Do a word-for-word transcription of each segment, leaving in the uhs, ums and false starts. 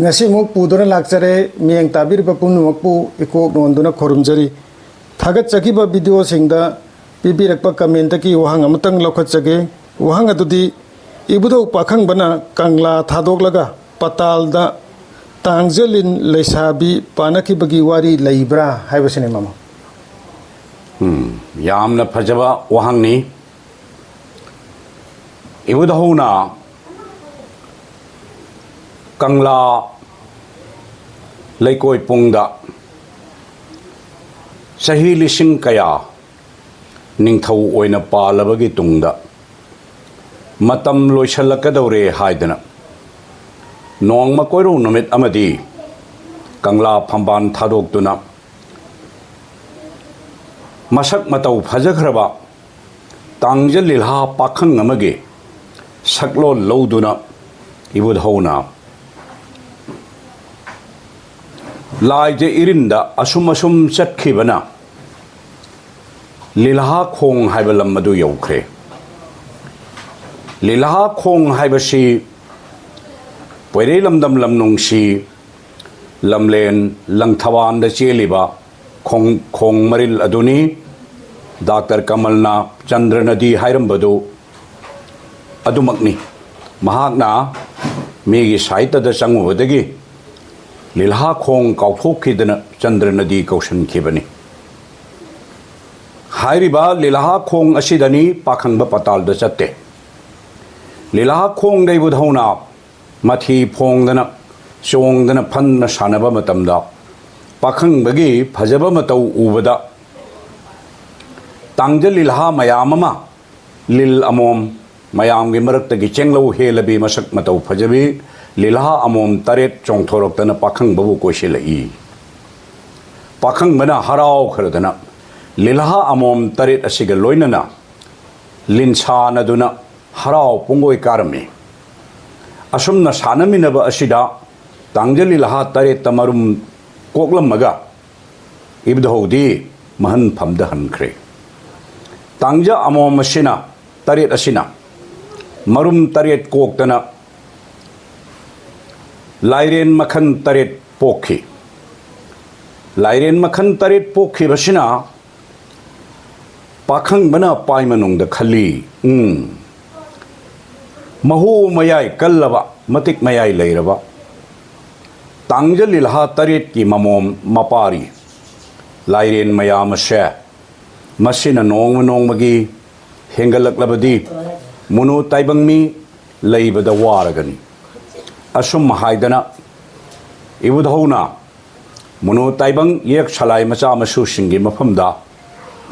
ꯉꯁꯤꯃꯨꯛ ꯄꯨꯗꯨꯅ ꯂꯥꯛꯆꯔꯦ꯫ ꯃꯤꯠꯌꯦꯡ ꯇꯥꯕꯤꯔꯤꯕ ꯄꯨꯝꯅꯃꯛꯄꯨ ꯏꯀꯣꯛ ꯅꯣꯟꯗꯨꯅ ꯈꯨꯔꯨꯝꯖꯔꯤ꯫ ꯊꯥꯒꯠꯆꯈꯤꯕ ꯚꯤꯗꯤꯑꯣꯁꯤꯡꯗ ꯄꯤꯕꯤꯔꯛꯄ ꯀꯃꯦꯟꯇꯒꯤ ꯋꯥꯍꯪ ꯑꯃꯇꯪ ꯂꯧꯈꯠꯆꯒꯦ꯫ ꯋꯥꯍꯪ ꯑꯗꯨꯗꯤ, ꯏꯕꯨꯙꯧ ꯄꯥꯈꯪꯕꯅ ꯀꯪꯂꯥ ꯊꯥꯗꯣꯛꯂꯒ ꯄꯇꯥꯜꯗ ꯇꯥꯡꯖꯂꯤꯟ ꯂꯩꯁꯥꯕꯤ ꯄꯥꯅꯈꯤꯕꯒꯤ ꯋꯥꯔꯤ ꯂꯩꯕ꯭ꯔꯥ ꯍꯥꯏꯕꯁꯤꯅꯤ, ꯃꯃꯣ꯫ ꯎꯝ, ꯌꯥꯝꯅ ꯐꯖꯕ ꯋꯥꯍꯪꯅꯤ꯫ ꯏꯕꯨꯙꯧꯅ ꯀꯪꯂꯥ ꯂꯩꯀꯣꯏ ꯄꯨꯡꯗ ꯆꯍꯤ ꯂꯤꯁꯤꯡ ꯀꯌꯥ ꯅꯤꯡꯊꯧ ꯑꯣꯏꯅ ꯄꯥꯜꯂꯕꯒꯤ ꯇꯨꯡꯗ ꯃꯇꯝ ꯂꯣꯏꯁꯤꯜꯂꯛꯀꯗꯧꯔꯦ ꯍꯥꯏꯗꯅ ꯅꯣꯡꯃ ꯀꯣꯏꯔꯧ ꯅꯨꯃꯤꯠ ꯑꯃꯗꯤ ꯀꯪꯂꯥ ꯐꯝꯕꯥꯜ ꯊꯥꯗꯣꯛꯇꯨꯅ ꯃꯁꯛ ꯃꯇꯧ ꯐꯖꯈ꯭ꯔꯕ ꯇꯥꯡꯖ ꯂꯤꯂꯥ ꯄꯥꯈꯪ ꯑꯃꯒꯤ ꯁꯛꯂꯣꯟ ꯂꯧꯗꯨꯅ ꯏꯕꯨꯙꯧꯅ ꯂꯥꯏꯖ ꯏꯔꯤꯟꯗ ꯑꯁꯨꯝ ꯑꯁꯨꯝ ꯆꯠꯈꯤꯕꯅ ꯂꯤꯂꯥꯈꯣꯡ ꯍꯥꯏꯕ ꯂꯝ ꯑꯗꯨ ꯌꯧꯈ꯭ꯔꯦ꯫ ꯂꯤꯂꯥꯈꯣꯡ ꯍꯥꯏꯕꯁꯤ ꯄꯣꯏꯔꯩ ꯂꯝꯗꯝ ꯂꯝꯅꯨꯡꯁꯤ ꯂꯝꯂꯦꯟ ꯂꯪꯊꯕꯥꯜꯗ ꯆꯦꯜꯂꯤꯕ ꯈꯣꯡ ꯈꯣꯡ ꯃꯔꯤꯜ ꯑꯗꯨꯅꯤ꯫ ꯗꯥꯛꯇꯔ ꯀꯃꯜꯅ ꯆꯟꯗ꯭ꯔ ꯅꯗꯤ ꯍꯥꯏꯔꯝꯕꯗꯨ ꯑꯗꯨꯃꯛꯅꯤ꯫ ꯃꯍꯥꯛꯅ ꯃꯤꯒꯤ ꯁꯥꯍꯤꯇ꯭ꯌꯗ ꯆꯪꯉꯨꯕꯗꯒꯤ ꯂꯤꯂꯥꯈꯣꯡ ꯀꯥꯎꯊꯣꯛꯈꯤꯗꯅ ꯆꯟꯗ꯭ꯔ ꯅꯗꯤ ꯀꯧꯁꯟꯈꯤꯕꯅꯤ꯫ ꯍꯥꯏꯔꯤꯕ ꯂꯤꯂꯥꯈꯣꯡ ꯑꯁꯤꯗꯅꯤ ꯄꯥꯈꯪꯕ ꯄꯇꯥꯜꯗ ꯆꯠꯇꯦ꯫ ꯂꯤꯂꯥꯈꯣꯡꯗ ꯏꯕꯨꯙꯧꯅ ꯃꯊꯤ ꯐꯣꯡꯗꯅ ꯆꯣꯡꯗꯅ ꯐꯟꯅ ꯁꯥꯟꯅꯕ ꯃꯇꯝꯗ ꯄꯥꯈꯪꯕꯒꯤ ꯐꯖꯕ ꯃꯇꯧ ꯎꯕꯗ ꯇꯥꯡꯖ ꯂꯤꯂꯥ ꯃꯌꯥꯝ ꯑꯃ, ꯂꯤꯜ ꯑꯃꯣꯝ ꯃꯌꯥꯝꯒꯤ ꯃꯔꯛꯇꯒꯤ ꯆꯦꯡꯂꯧ ꯍꯦꯜꯂꯕꯤ ꯃꯁꯛ ꯃꯇꯧ ꯐꯖꯕꯤ ꯂꯤꯂꯥ ꯑꯃꯣꯝ ꯇꯔꯦꯠ ꯆꯣꯡꯊꯣꯔꯛꯇꯅ ꯄꯥꯈꯪꯕꯕꯨ ꯀꯣꯏꯁꯤꯜꯂꯛꯏ꯫ ꯄꯥꯈꯪꯕꯅ ꯍꯔꯥꯎꯈ꯭ꯔꯗꯅ ꯂꯤꯂꯥ ꯑꯃꯣꯝ ꯇꯔꯦꯠ ꯑꯁꯤꯒ ꯂꯣꯏꯅꯅ ꯂꯤꯟꯁꯥꯟꯅꯗꯨꯅ ꯍꯔꯥꯎ ꯄꯨꯡꯒꯣꯏ ꯀꯥꯔꯝꯃꯤ꯫ ꯑꯁꯨꯝꯅ ꯁꯥꯟꯅꯃꯤꯟꯅꯕ ꯑꯁꯤꯗ ꯇꯥꯡꯖ ꯂꯤꯂꯥ ꯇꯔꯦꯠꯇ ꯃꯔꯨꯝ ꯀꯣꯛꯂꯝꯃꯒ ꯏꯕꯨꯙꯧꯗꯤ ꯃꯍꯟꯐꯝꯗ ꯍꯟꯈ꯭ꯔꯦ꯫ ꯇꯥꯡꯖ ꯑꯃꯣꯝ ꯑꯁꯤꯅ, ꯇꯔꯦꯠ ꯑꯁꯤꯅ ꯃꯔꯨꯝ ꯇꯔꯦꯠ ꯀꯣꯛꯇꯅ ꯂꯥꯏꯔꯦꯟ ꯃꯈꯜ ꯇꯔꯦꯠ ꯄꯣꯛꯈꯤ꯫ ꯂꯥꯏꯔꯦꯟ ꯃꯈꯜ ꯇꯔꯦꯠ ꯄꯣꯛꯈꯤꯕꯁꯤꯅ ꯄꯥꯈꯪꯕꯅ ꯄꯥꯏ ꯃꯅꯨꯡꯗ ꯈꯜꯂꯤ꯫ ꯎꯝ꯫ ꯃꯍꯨ ꯃꯌꯥꯏ ꯀꯜꯂꯕ, ꯃꯇꯤꯛ ꯃꯌꯥꯏ ꯂꯩꯔꯕ, ꯇꯥꯡꯖ ꯂꯤꯂꯍꯥ ꯇꯔꯦꯠꯀꯤ ꯃꯃꯣꯝ ꯃꯄꯥꯔꯤ ꯂꯥꯏꯔꯦꯟ ꯃꯌꯥꯝ ꯑꯁꯦ, ꯃꯁꯤꯅ ꯅꯣꯡꯃ ꯅꯣꯡꯃꯒꯤ ꯍꯦꯟꯒꯠꯂꯛꯂꯕꯗꯤ ꯃꯨꯅꯨ ꯇꯥꯏꯕꯪ ꯃꯤ ꯂꯩꯕꯗ ꯋꯥꯔꯒꯅꯤ꯫ ꯑꯁꯨꯝ ꯍꯥꯏꯗꯅ ꯏꯕꯨꯙꯧꯅ ꯃꯨꯅꯨ ꯇꯥꯏꯕꯪ ꯌꯦꯛ ꯁꯂꯥꯏ ꯃꯆꯥ ꯃꯁꯨꯁꯤꯡꯒꯤ ꯃꯐꯝꯗ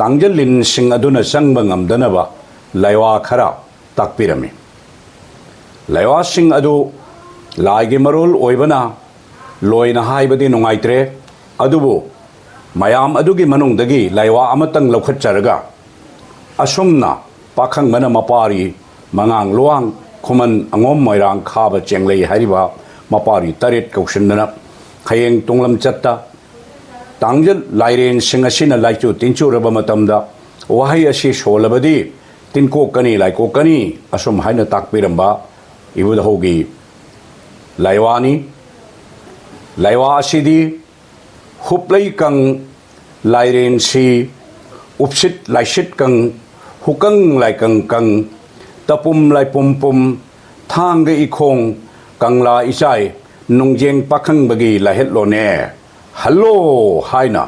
ꯇꯥꯡꯖ ꯂꯤꯟꯁꯤꯡ ꯑꯗꯨꯅ ꯆꯪꯕ ꯉꯝꯗꯅꯕ ꯂꯥꯏꯋꯥ ꯈꯔ ꯇꯥꯛꯄꯤꯔꯝꯃꯤ꯫ ꯂꯥꯏꯋꯥꯁꯤꯡ ꯑꯗꯨ ꯂꯥꯏꯒꯤ ꯃꯔꯣꯜ ꯑꯣꯏꯕꯅ ꯂꯣꯏꯅ ꯍꯥꯏꯕꯗꯤ ꯅꯨꯡꯉꯥꯏꯇ꯭ꯔꯦ, ꯑꯗꯨꯕꯨ ꯃꯌꯥꯝ ꯑꯗꯨꯒꯤ ꯃꯅꯨꯡꯗꯒꯤ ꯂꯥꯏꯋꯥ ꯑꯃꯇꯪ ꯂꯧꯈꯠꯆꯔꯒ, ꯑꯁꯨꯝꯅ ꯄꯥꯈꯪꯕꯅ ꯃꯄꯥꯔꯤ ꯃꯉꯥꯡ ꯂꯨꯋꯥꯡ ꯈꯨꯃꯟ ꯑꯉꯣꯝ ꯃꯣꯏꯔꯥꯡ ꯈꯥꯕ ꯆꯦꯡꯂꯩ ꯍꯥꯏꯔꯤꯕ ꯃꯄꯥꯔꯤ ꯇꯔꯦꯠ ꯀꯧꯁꯤꯟꯗꯅ ꯍꯌꯦꯡ ꯇꯨꯡꯂꯝ ꯆꯠꯇ ꯇꯥꯡꯖ ꯂꯥꯏꯔꯦꯟꯁꯤꯡ ꯑꯁꯤꯅ ꯂꯥꯏꯆꯨ ꯇꯤꯟꯆꯨꯔꯕ ꯃꯇꯝꯗ ꯋꯥꯍꯩ ꯑꯁꯤ ꯁꯣꯜꯂꯕꯗꯤ ꯇꯤꯟꯀꯣꯛꯀꯅꯤ ꯂꯥꯏꯀꯣꯛꯀꯅꯤ ꯑꯁꯨꯝ ꯍꯥꯏꯅ ꯇꯥꯛꯄꯤꯔꯝꯕ ꯏꯕꯨꯙꯧꯒꯤ ꯂꯥꯏꯋꯥꯅꯤ꯫ ꯂꯥꯏꯋꯥ ꯑꯁꯤꯗꯤ ꯍꯨꯞꯂꯩ ꯀꯪ, ꯂꯥꯏꯔꯦꯟꯁꯤ, ꯎꯞꯁꯤꯠ ꯂꯥꯏꯁꯤꯠ ꯀꯪ, ꯍꯨꯀꯪ ꯂꯥꯏꯀꯪ ꯀꯪ, ꯇꯄꯨꯝ ꯂꯥꯏꯄꯨꯝ ꯄꯨꯝ, ꯊꯥꯡꯒ ꯏꯈꯣꯡ, ꯀꯪꯂꯥ ꯏꯆꯥꯏ, ꯅꯨꯡꯖꯦꯡ ꯄꯥꯈꯪꯕꯒꯤ ꯂꯥꯏꯍꯠꯂꯣꯅꯦ꯫ ꯍꯜꯂꯣ ꯍꯥꯏꯅ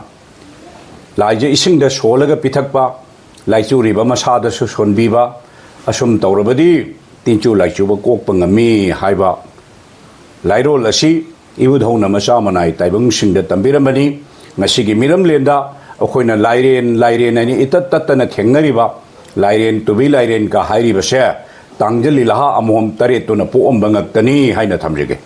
ꯂꯥꯏꯁꯦ ꯏꯁꯤꯡꯗ ꯁꯣꯜꯂꯒ ꯄꯤꯊꯛꯄ, ꯂꯥꯏꯆꯨꯔꯤꯕ ꯃꯁꯥꯗꯁꯨ ꯁꯣꯟꯕꯤꯕ, ꯑꯁꯨꯝ ꯇꯧꯔꯕꯗꯤ ꯇꯤꯟꯆꯨ ꯂꯥꯏꯆꯨꯕ ꯀꯣꯛꯄ ꯉꯝꯃꯤ ꯍꯥꯏꯕ ꯂꯥꯏꯔꯣꯜ ꯑꯁꯤ ꯏꯕꯨꯙꯧꯅ ꯃꯆꯥ ꯃꯅꯥꯏ ꯇꯥꯏꯕꯪꯁꯤꯡꯗ ꯇꯝꯕꯤꯔꯝꯕꯅꯤ꯫ ꯉꯁꯤꯒꯤ ꯃꯤꯔꯝꯂꯦꯟꯗ ꯑꯩꯈꯣꯏꯅ ꯂꯥꯏꯔꯦꯟ, ꯂꯥꯏꯔꯦꯟ ꯍꯥꯏꯅ ꯏꯇꯠ ꯇꯠꯇꯅ ꯊꯦꯡꯅꯔꯤꯕ ꯂꯥꯏꯔꯦꯟ, ꯇꯨꯕꯤ ꯂꯥꯏꯔꯦꯟꯒ ꯍꯥꯏꯔꯤꯕꯁꯦ ꯇꯥꯡꯖ ꯂꯤꯂꯥ ꯑꯃꯣꯝ ꯇꯔꯦꯠꯇꯨꯅ ꯄꯣꯛꯑꯝꯕ ꯉꯥꯛꯇꯅꯤ ꯍꯥꯏꯅ ꯊꯝꯖꯒꯦ꯫